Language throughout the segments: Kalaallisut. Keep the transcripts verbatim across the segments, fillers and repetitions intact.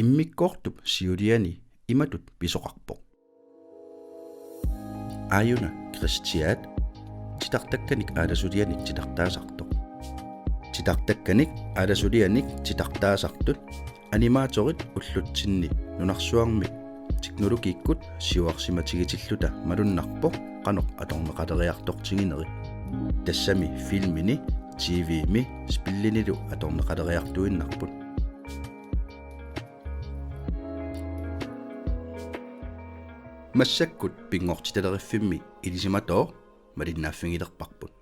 Immikkoortup siuliani imatut pisoqarpoq: Aajuna Kristiaat titartakkanik aalasulianik titartaasartoq. Titartakkanik aalasulianik titartaasartut animatorit ullutsinni nunarsuarmi teknologiikkut siuarsimatigitilluta malunnarpoq qanoq atorneqaleriartortigineri. Tassami filmini, T V-mi, spillinilu atorneqaleriartuinnarput. Massakkut Pinngortitaleriffimmi ilisimatooq malinnaaffigilerparput.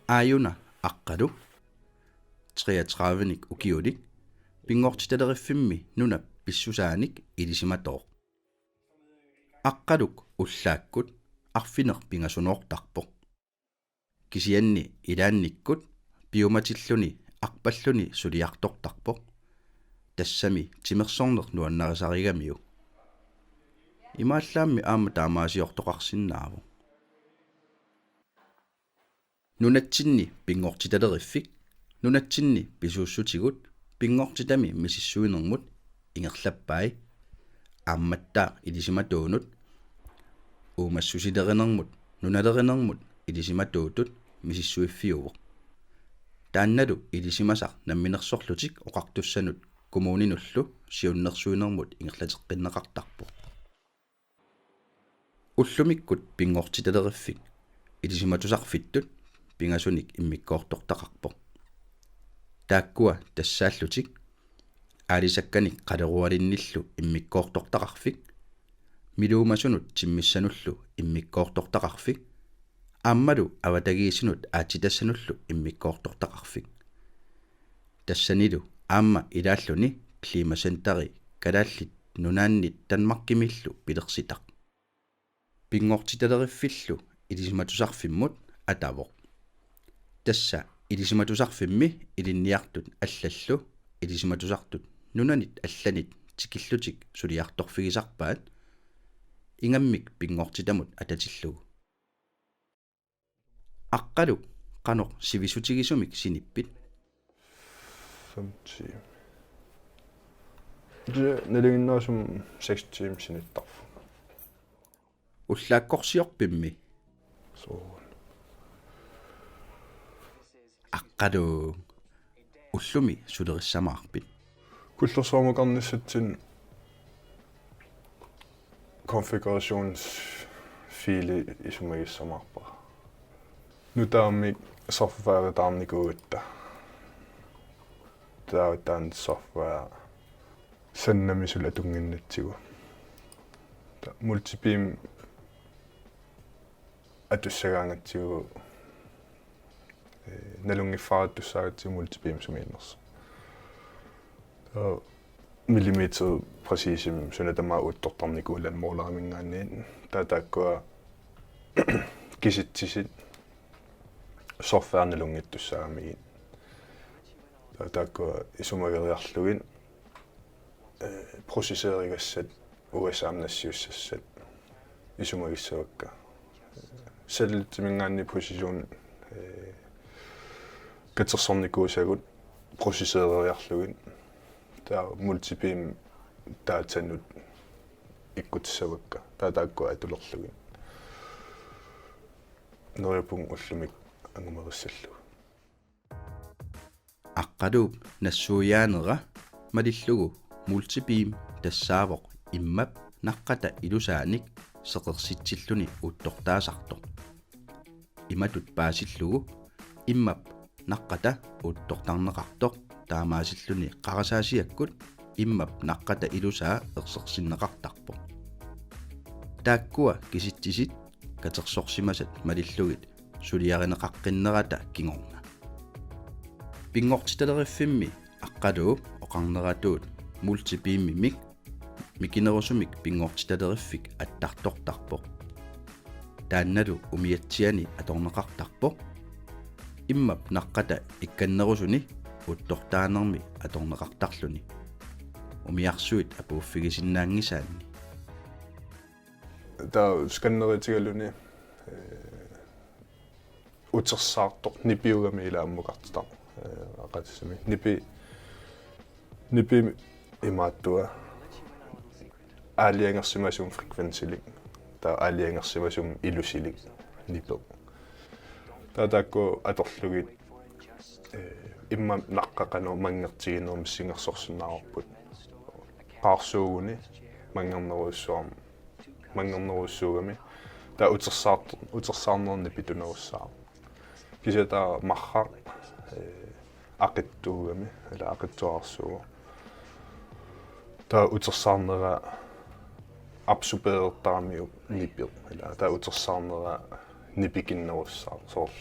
Aajuna Aqqalu, treogtredive-nik ukiulik, Pinngortitaleriffimmi nunap pissusaanik ilisimatooq. Aqqaluk ullaakkut arfineq-pingasunoortarpoq. Kisianni ilaannikkut piumatilluni arpalluni suliartortarpoq. Tassami timersorneq nuannarisarigamiuk. Imaallaammi aamma taamaasiortoqarsinnaavoq. Nunatsinni pinngortitaleriffik, nunatsinni pisuussutigut pinngortitami misissuinermut ingerlappai. Aammattaaq ilisimatuunut, uumassusilerinermut, nunalerinermut ilisimatuutut misissuiffiuvoq. Taannalu ilisimasaq namminersorlutik oqartussanut kommuninullu siunnersuinermut ingerlateqqinneqartarpoq. Ullumikkut pinngortitaleriffik ilisimatusarfittut pingasunik immikkoortortaqarpoq. Taakkua tassaallutik aalisakkanik qalerualinnillu immikkoortortaqarfik, miluumasunut timmissanullu immikkoortortaqarfik, aammalu avatagiisinut aatsitassanullu immikkoortortaqarfik. Tassanilu aamma ilaalluni Klimacenteri Kalaallit Nunaannit Danmarkimiillu pilersitaq. Pinngortitaleriffillu ilisimatusarfimmut atavoq. Tassa ilisimatusarfimmi ilinniartut allallu ilisimatusartut nunanit allanit tikillutik suliartorfigisarpaat, ingammik pinngortitamut atatillugu. Aqqaluk, qanoq sivisutigisumik sinippit? Fem timer. Det er nalinginnaasumik seks timer sinittarpoq. Ullaakkorsiorpimmi? Soorlu. Aqqaluk, ullumi sulerissamaarpit? Kullorsuarmukarnissatsinni konfigurationsfili isumagissamaarpara. Nutaamik softwaretaarnikuugatta. Taava taanna software sannami suli atunnginnatsigu. Ta-, multibeam atussagaangatsigu, ee, nalunngiffaarattussaagatsigu multibeam sumiinnersoq. Taava millimeter præcisimik suna tamaat uuttortarnikuuvoq landmåleriminngaanniit. Taava taakkua kisitsisit software nalunngittussaagamigit. Taava taakkua isumageriarlugit eh, processerigassat U S A-mi nassiussassat isumagissavakka. Satellitiminngaanniit position, eh, katersornikuusagut processereriarlugit. Taava multibeam datanut ikkutissavakka. Taava taakku atulerlugit. Neriuppunga ullumi angumerissallugu. Aqqaluup nassuiaanera malillugu multibeam tassaavoq immap naqqata ilusaanik seqersitsilluni uuttortaasartoq. Imatut paasillugu immap naqqata uuttortarneqartoq taamaasilluni qarasaasiakkut immap naqqata ilusaa ersersinneqartarpoq. Taakkua kisitsisit katersorsimasat malillugit suliarineqaqqinnerata kingorna. Pinngortitaleriffimmi Aqqaluup oqarneratuut multibeamimik mikinerusumik pinngortitaleriffik attartortarpoq. Taannalu umiatsiani atorneqartarpoq. Immap naqqata ikkannerusuni uuttortaanermi atorneqartarluni. Umiarsuit apuuffigisinnaanngisaanni. Taava scanneritigaluni, eh, utersaartoq nipiugami ila ammukartitaq, eh, aqatisami. Nipi, nipi imaattua aalajangersimasumik frekvensilik. Taava aalajangersimasumik ilusilik nipeq. Taava taakku atorlugit, eh, immap naqqa qanoq manngertiginerit missingersorsinnaavarput. Qaarsuuguni manngernerujussuarmik manngernerujussuugami. Taava utersaart-, utersaarnerni pitunerussaaq. Kisianni taava marraq, eh, aqitsuugami, ila aqitsuararsuuvoq. Taava utersaarnera absorberertaramiuk nipeq, ila taava utersaarnera nipikinnerussaaq, soorlu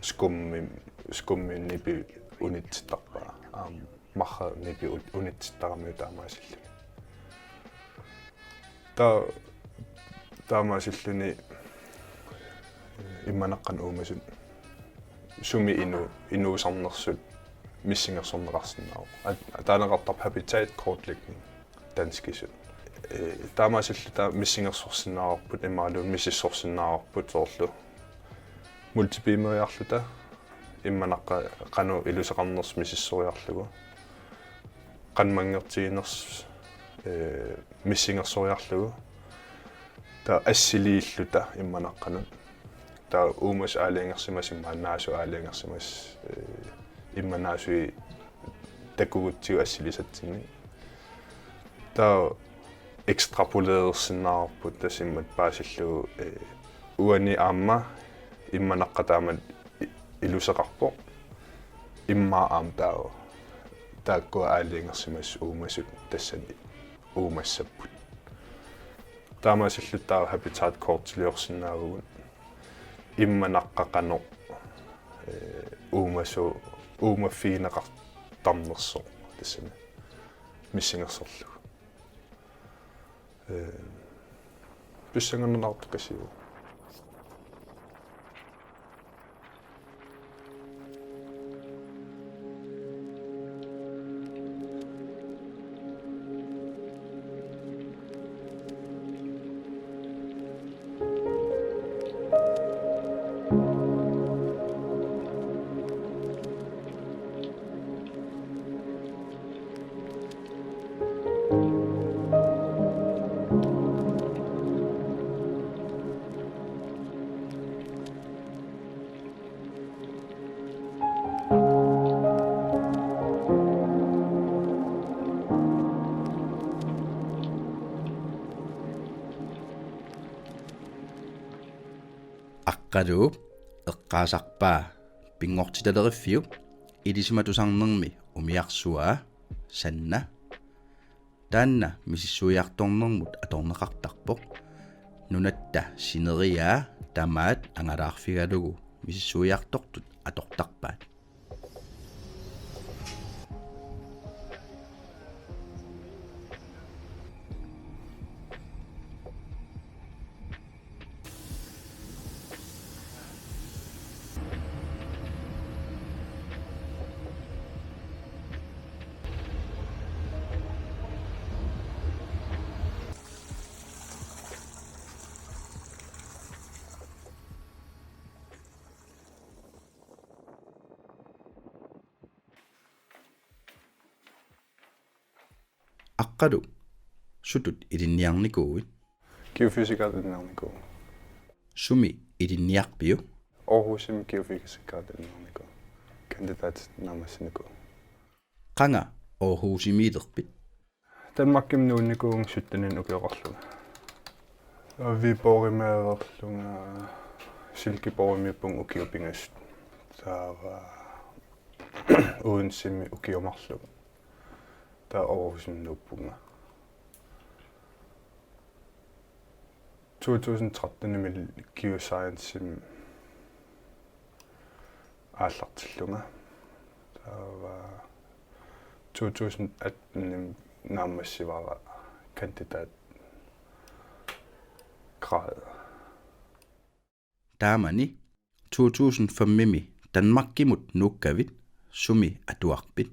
skummi, skummi nipi unitsittarpaa. Aamma marraq nipi ut-, unitsittaramiuk taamaasilluni. Taa-, taamaasilluni immap naqqanut uumasut sumi inu-, inuusarnersut missingersorneqarsinnaavoq. At-, taaneqartarpoq habitat kortlægning danskisut. Ee, taamaasilluta missingersorsinnaavarput imaluunniit misissorsinnaavarput soorlu multibeameriarluta immap naqqa qanoq iluseqarnersoq misissoriarlugu. Qanoq manngertiginersoq, ee, missingersoriarlugu. Taava assiliilluta immap naqqanut. Taava uumasut aalajangersimasut imaannaasut aalajangersimasut, ee, immannaasu takugutsigu assilisatsinnik. Taava ekstrapolerersinnaavarput tassa imatut paasillugu, ee, uani aamma immap naqqa taamatut i-, iluseqarpoq. Immaqa aamma taava taakkua aalajangersimasut uumasut tassani uumassapput. Taamaasilluta taava habitat kortiliorsinnaavugut. Immap naqqa qanoq, ee, uumasu-, uumaffigineqartarnersoq tassani missingersorlugu. Ee, pissanganartoqassiuk. Aqqaluup eqqaasarpaa pinngortitaleriffiup ilisimatusarnermi umiarsuaa Sanna. Taanna misissuiartornermut atorneqartarpoq. Nunatta sineriaa tamaat angalaarfigalugu misissuiartortut atortarpaat. Aqqalu, sutut ilinniarnikuuit? Geofysikeritut ilinniarnikuuvunga. Sumi ilinniarpiuk? Aarhusimi geofysikeritut ilinniarnikuuvunga. Kandidatit naammassinikuuvunga. Qanga Aarhusimiilerpit? Danmarkimi nuunnikuuvunga syttenimi ukioqarlunga. Viborgimiilerlunga, Silkeborgimiippunga ukiut pingasut. Taava Odensemi ukiut marluk. Taava Aarhusimi nuuppunga. To tusind trettenimi geoscience-imi aallartillunga. Taava to tusind attenimi naammassivara kandidatgrad. Taamani to tusind femimi Danmarkimut nuukkavit, sumi atuarpit?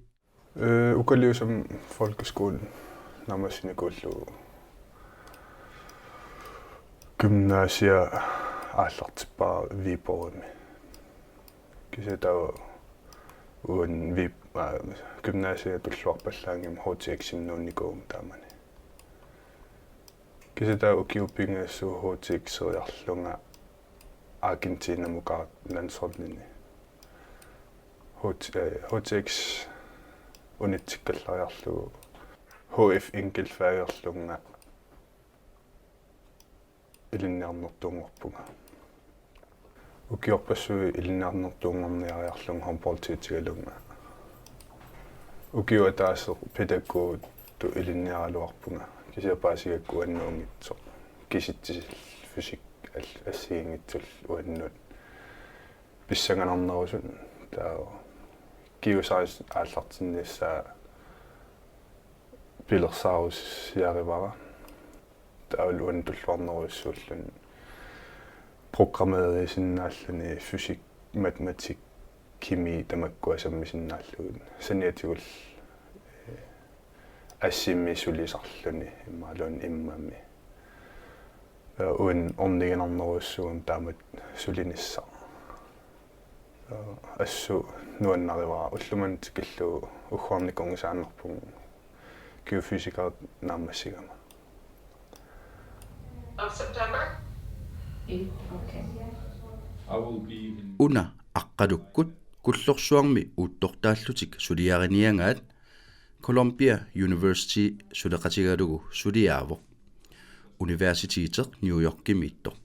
Øh, Ukaliusami Folkeskole naammassinikuullugu, gymnasia aallartippara Viborgimi. Kisianni taava uani Vib-, aa, gymnasia tulluarpallaanngimmat H T X-imi nuunnikuuvunga taamani. Kisianni taava ukiut pingasut H T X-eriarlunga Argentinamukaat landsholdini. H T, øh, H T X unitsikkallariarlugu H F enkeltfagerlunga ilinniarnertuunngorpunga. Ukiorpassuit ilinniarnertuunngorniariarlunga håndbolditigalunga. Ukiup ataaseq pædagogitut ilinniaraluarpunga. Kisianni paasigakku uannut unngitsoq. Kisitsisit fysik al-, assigiinngitsullu uannut pissanganarnerusut. Taava geoscience aallartinnissaa pilersaarusiarivara. Taavalu uannut tulluarnerujussuulluni programmeerisinnaalluni, fysik, matematik, kemi tamakkua sammisinnaallugit. Saniatigullu, øh, assimi sulisarluni imaluunniit immami. Øh, uannut orniginarnerujussuugami taamatut sulinissaq. Assut nuannarivara, ullumimut tikillugu ugguarnikuunngisaannarpunga geofysikeritut naammassigama. Of September? Eight, okay. I will be in Una Aqqalukkut Kullorsuarmi uuttortaallutik suliariniagaat Columbia University suleqatigalugu suliaavoq, Universiteteq New Yorkimiittoq.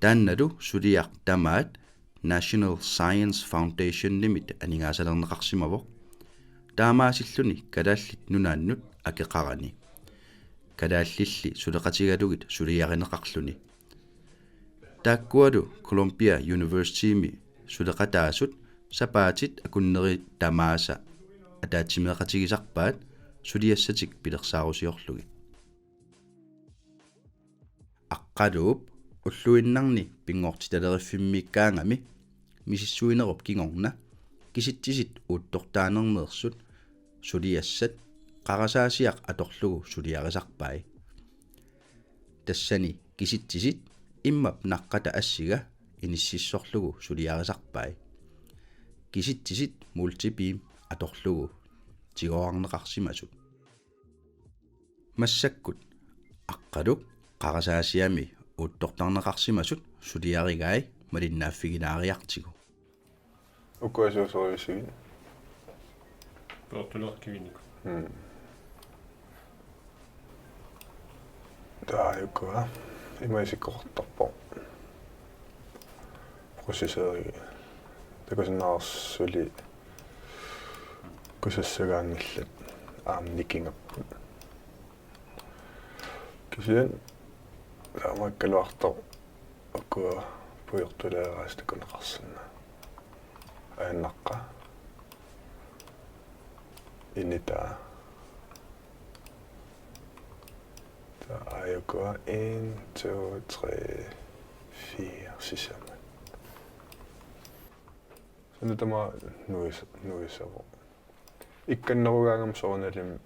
Taannalu suliaq tamaat National Science Foundationimit aningaasalerneqarsimavoq, taamaasilluni Kalaallit Nunaannut akeqarani, kalaallilli suleqatigalugit suliarineqarluni. Taakkualu Columbia Universitymi suleqataasut sapaatit akunneri tamaasa ataatsimeeqatigisarpaat suliassatik pilersaarusiorlugit. Aqqaluup ulluinnarni pinngortitaleriffimmiikkaangami misissuinerup kingorna kisitsisit uuttortaanerneersut suliassat qarasaasiaq atorlugu suliarisarpai. Tassani kisitsisit immap naqqata assiga inississorlugu suliarisarpai. Kisitsisit multibeam atorlugu tigoorarneqarsimasut. Massakkut Aqqaluk qarasaasiami uuttortarneqarsimasut suliarigai malinnaaffigilaariartigu. Ukua suusorujusigit? Peqortuleqqikkunik. Mm. Taava ukua ima isikkoqartarpoq. Processori. Takusinnaavarsi suli kusassagaanngillat aamma nikingapput. Kisianni taamaakkaluartoq ukua pujortuleeraasut takuneqarsinnaavoq. Ajannaqqa. Initaa. Taava ukua en, to, tre, fire sisamat. Suna tamaat nuis-, nuisavoq. Ikkannerugaangama soorunalimi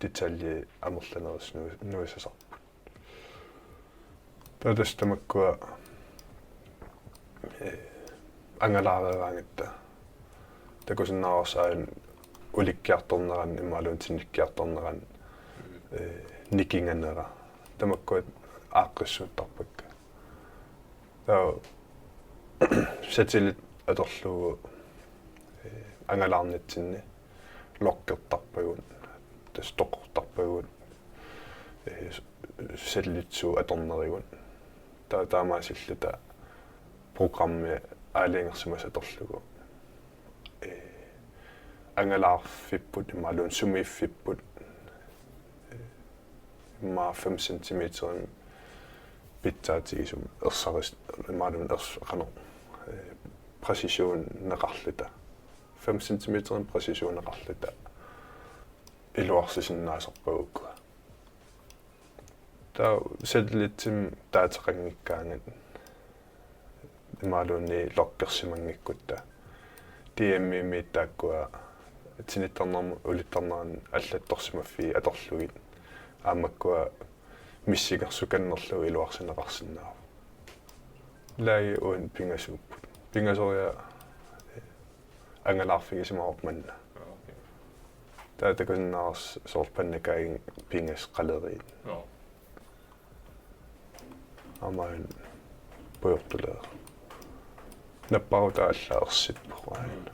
detalji amerlanerusut nui-, nuisasarput. Taava tassa tamakkua, eh, angalaareeraangatta. Takusinnaavarsi aajuna ulikkiartornerani imaluunniit tinnikkiartornerani Ee, nikinganera. Tamakkua aaqqissuuttarpakka. Taava satellit atorlugu, ee, angalaarnitsinni lokkertarpagut, tassa toqortarpagut, ee, s-, satellit suut atornerigut. Taava taamaasilluta programmi aalajangersimasoq atorlugu. Ee, angalaarfipput imaluunniit sumiiffipput, ee, immaqa fem centimeterimik pitsaatigisumik ersaris-, imaluunniit ers-, qanoq, ee, præcisioneqarluta. Fem centimeterimik præcisioneqarluta iluarsisinnaasarpagut ukua. Taava satellitsimik dataeqanngikkaangat imaluunniit lokkersimanngikkutta D M-imiit taakkua tinittarnermut ulittarnerani allattorsimaffiit atorlugit aamma makkua missingersukannerlugu iluarsineqarsinnaavoq. Laagi uani pingasuupput. Pingasoriarluta angalaarfigisimavarput manna. Taava takusinnaavarsi soorlu pannakaagit pingasut qaleriit. Aamma pujortulaaru. Napparutaa allaat ersippoq aana.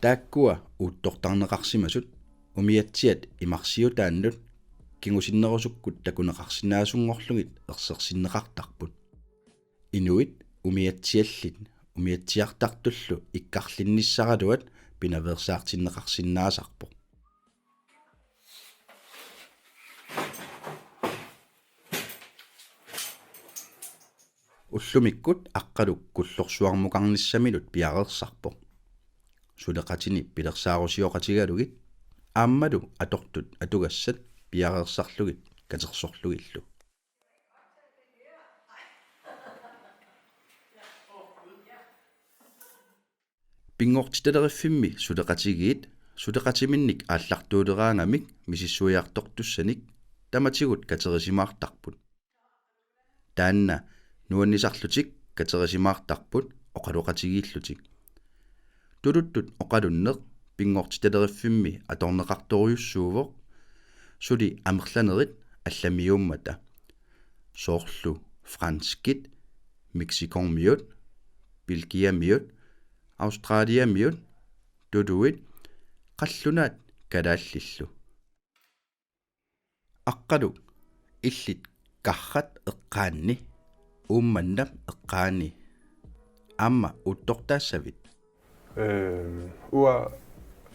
Taakkua uuttortarneqarsimasut umiatsiat imarsiutaannut kingusinnerusukkut takuneqarsinnaasunngorlugit ersersinneqartarput. Inuit umiatsiallit umiatsiartartullu ikkarlinnissaraluat pinaveersaartinneqarsinnaasarpoq. Ullumikkut Aqqaluk kullorsuarmukarnissaminut piareersarpoq. Suleqatini pilersaarusioqatigalugit aammalu atortut atugassat piareersarlugit katersorlugillu. Pinngortitaleriffimmi suleqatigiit suleqatiminnik aallartuuleraangamik misissuiartortussanik tamatigut katerisimaartarput. Taanna nuannisarlutik katerisimaartarput oqaloqatigiillutik. Tuluttut oqalunneq pinngortitaleriffimmi atorneqartorujussuuvoq, suli amerlanerit allamiuummata. Soorlu franskit, Mexicomiut, Belgiamiut, Australiamiut, tuluit, qallunaat kalaallillu. Aqqaluk, illit Qarrat eqqaanni, Uummannap eqqaani aamma uuttortaassavit? Ehm, uanga,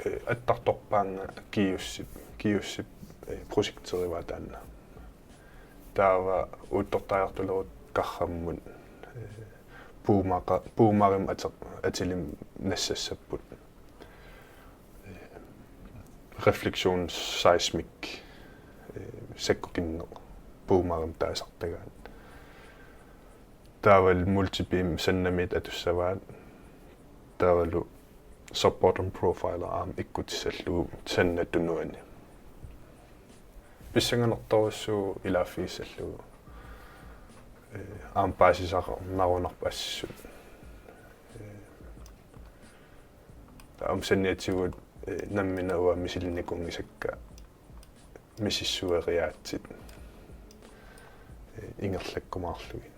eh, attartorpaannga GEUS-ip, GEUS-ip, eh, projekterivaa taanna. Taava uuttortaajartulerutta Qarrammut, eh, Puumaqa-, Puumarimut ate-, atilimik nassassapput. Eh, refleksionsseismik, eh, sakkukinneq Puumarimut taasartagaat. Taavalu multibeam sannamiit atussavaat. Taavalu subproton profiler aamma ikkutissallugu sannap tunuani. Pissanganartorujussuuvoq ilaaffigissallugu. Eh, aamma paasisaqarnarunarpoq assut. Eh, taava aamma saniatigut, eh, nammineq uanga misilinnikuunngisakka misissueriaatsit, eh, ingerlakkumaarlugit.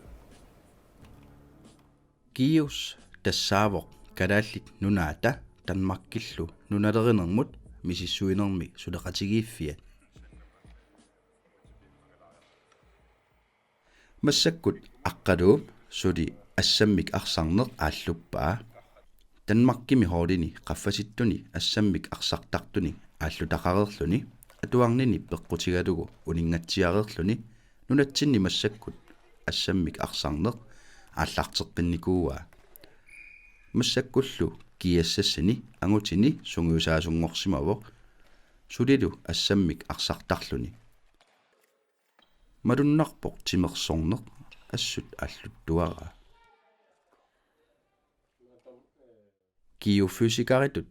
GEUS tassaavoq Kalaallit Nunaata Danmarkillu nunalerinermut misissuinermi suleqatigiiffiat. Massakkut Aqqaluup suli assammik arsarneq aalluppaa. Danmarkimi holdini qaffasittuni assammik arsartartuni aallutaqareerluni atuarnini peqqutigalugu uninngatsiareerluni nunatsinni massakkut assammik arsarneq aallarteqqinnikuuaa. Massakkullu GSS-ini angutini sungiusaasunngorsimavoq sulilu assammik arsartarluni. Malunnarpoq timersorneq assut aalluttuaraa. Geofysikeritut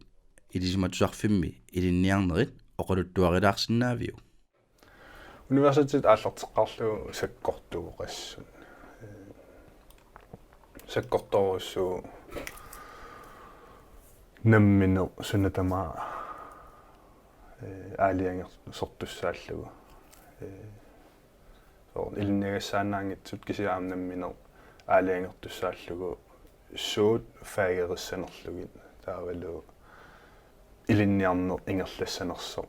Ilisimatusarfimmi ilinniarnerit oqaluttuarilaarsinnaaviuk? Universitetit aallarteqqaarlugu sakkortuuvoq assut. Sakkortoorujussuuvoq nammineq suna tamaat aalajangersortussaallugu. Soorlu ilinniagassaannaanngitsut kisianni aamma nammineq aalajangertussaallugu suut fagerissanerlugit taavalu ilinniarneq ingerlassanersoq.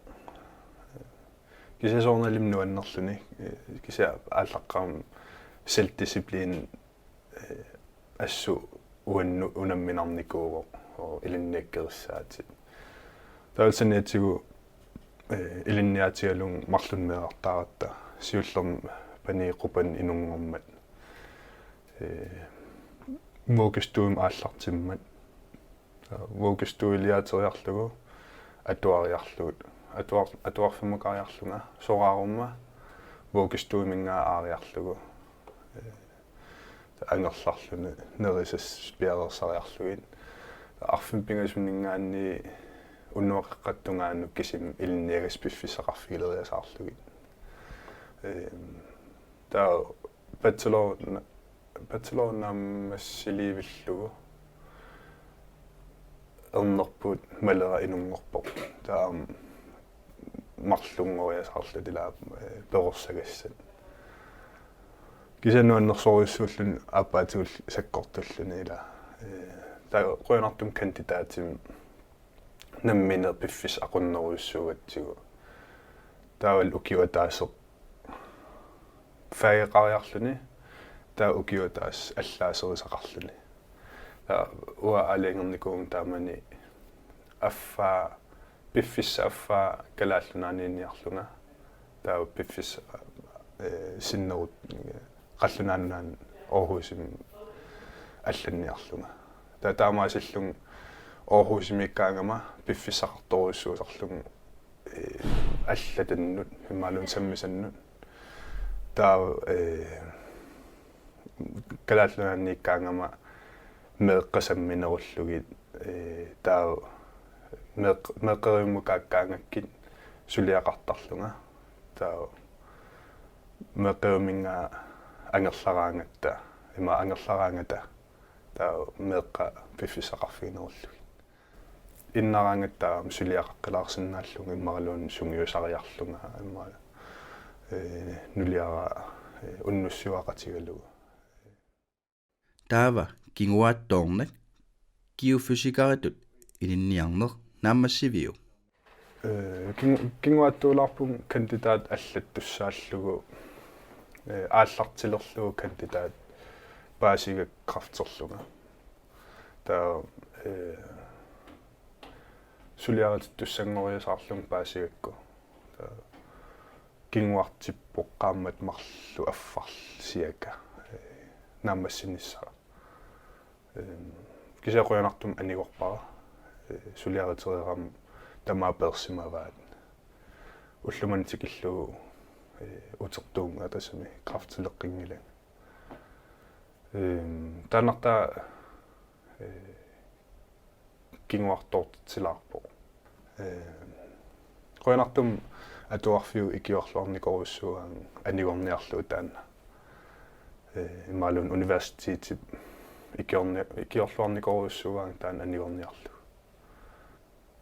Kisianni soorunalimi nuannerluni, kisianni aallaqqaammut selvdisciplin assut uannut unamminarnikuuvoq ilinniakkerissaatit. Taavalu saniatigut ilinniaatigalugu marlunnik meerartaaratta siullermik panii Qupanit inunngormat vuggestuemi aallartimmat. Vuggestueliaateriarlugu atuariarlugu atuar- atuarfimmukaariarlunga soraaruma vuggestueminngaanniit aariarlugu angerlarluni nerisassat piareersariarlugit. Arfineq-pingasuninngaanniit unnuap qeqqata tungaanut kisimi ilinniagassat piffissaqarfigileriasaarlugit. Taava bachelor bachelor naammassiliivillugu ernerput Malera inunngorpoq. Taava marlunngoriasaarluta ilaa perorsagassat. Kisianni nuannersorujussuulluni aappaatigut sakkortulluni ilaa. Taava qujanartumik kandidatimik nammineq piffissaq aqunnerujussuugatsigu. Taavalu ukioq ataaseq fageqariarluni taava ukioq ataaseq allaaserisaqarluni. Taava uanga aalajangernikuuvunga taamani affaa piffissap affaa Kalaallit Nunaanniinniarlunga. Taava piffissaq sinnerut Qallunaat Nunaanni Aarhusimi allanniarlunga. Taava taamaasillunga Aarhusimiikkaangama piffissaqartorujussuusarlunga allatannut imaluunniit sammisannut. Taava Kalaallit Nunaanniikkaangama meeqqat samminerullugit taava meeq- meeqqerivimmut kaakkaangakkit suliaqartarlunga. Taava meeqqerivimmut angerlaraangatta ima angerlaraangata taava meeqqat piffissaqarfiginerullugit. Innaraangatta aamma suliaqaqqilaarsinnaallunga immaqaluunniit sungiusariarlunga immaqa nuliara unnussiuaqatigalugu. Taava kinguaattoornak geofysikeritut ilinniarneq naammassiviuk? Kingu- kinguaattuulaarpunga kandidat allattussaallugu aallartilerlugu kandidat paasigakku kræfterlunga. Taava suliaritittussanngoriasaarlunga paasigakku. Taava kinguartippoq qaammat marluk affarlu siaka naammassinissara. Kisianni qujanartumik anigorpara suliaritereerama tamaat peersimavaat. Ullumimut tikillugu utertuumik ataatsimik kræftileqqinngilanga. Taannartaa kinguartoortitsilaarpoq. Qujanartumik atuarfiup ikiorluarnikorujussuugaanga anigorniarlugu taanna. Imaluunniit universitetip ikiorni- ikiorluarnikorujussuugaanga taanna anigorniarlugu.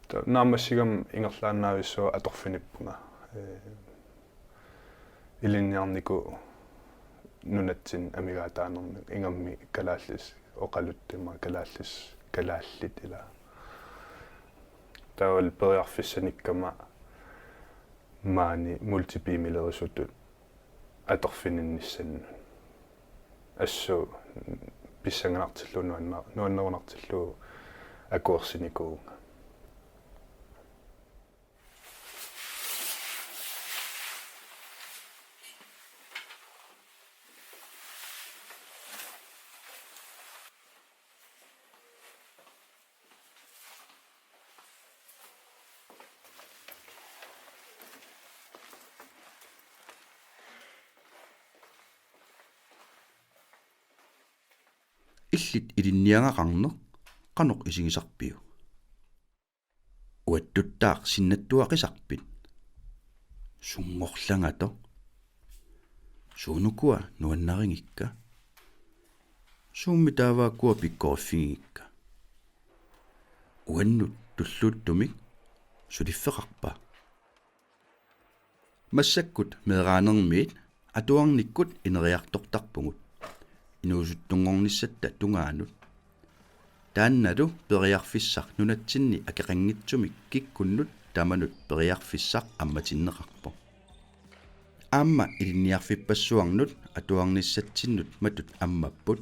Taava naammassigama ingerlaannavissua atorfinippunga. Ilinniarnikuuvoq nunatsinni amigaataanermik ingammik kalaallisut oqaluttumik kalaallisut kalaallit ilaa. Taavalu periarfissanikkama maani multibeamilerisutut atorfininnissannik. Assut pissanganartillugu nuanna- nuannerunartillugu akuersinikuuvunga. Illit ilinniagaqarneq qanoq isigisarpiuk? Uattuttaaq sinnattuaqisarpit? Sunngorlangatoq. Suunukua nuannarigikka? Suummi taavaakkua pikkoriffigigikka? Uannut tulluuttumik suliffeqarpa? Massakkut meeraanermiit atuarnikkut ineriartortarpugut inuusuttunngornissatta tungaanut. Taannalu periarfissaq nunatsinni akeqanngitsumik kikkunnut tamanut periarfissaq ammatinneqarpoq. Aamma ilinniarfippassuarnut atuarnissatsinnut matut ammapput.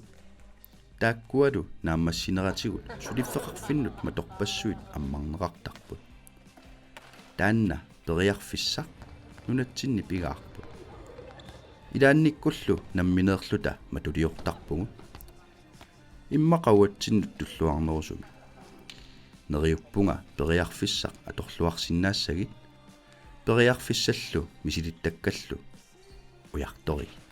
Taakkualu naammassineratigut suliffeqarfinnut matorpassuit ammarneqartarput. Taanna periarfissaq nunatsinni pigaarput. Ilaannikkullu nammineerluta matuliortarpugut. Immaqa uatsinnut tulluarnerusumik. Neriuppunga periarfissaq atorluarsinnaassagit. Periarfissallu misilittakkallu ujartorigit.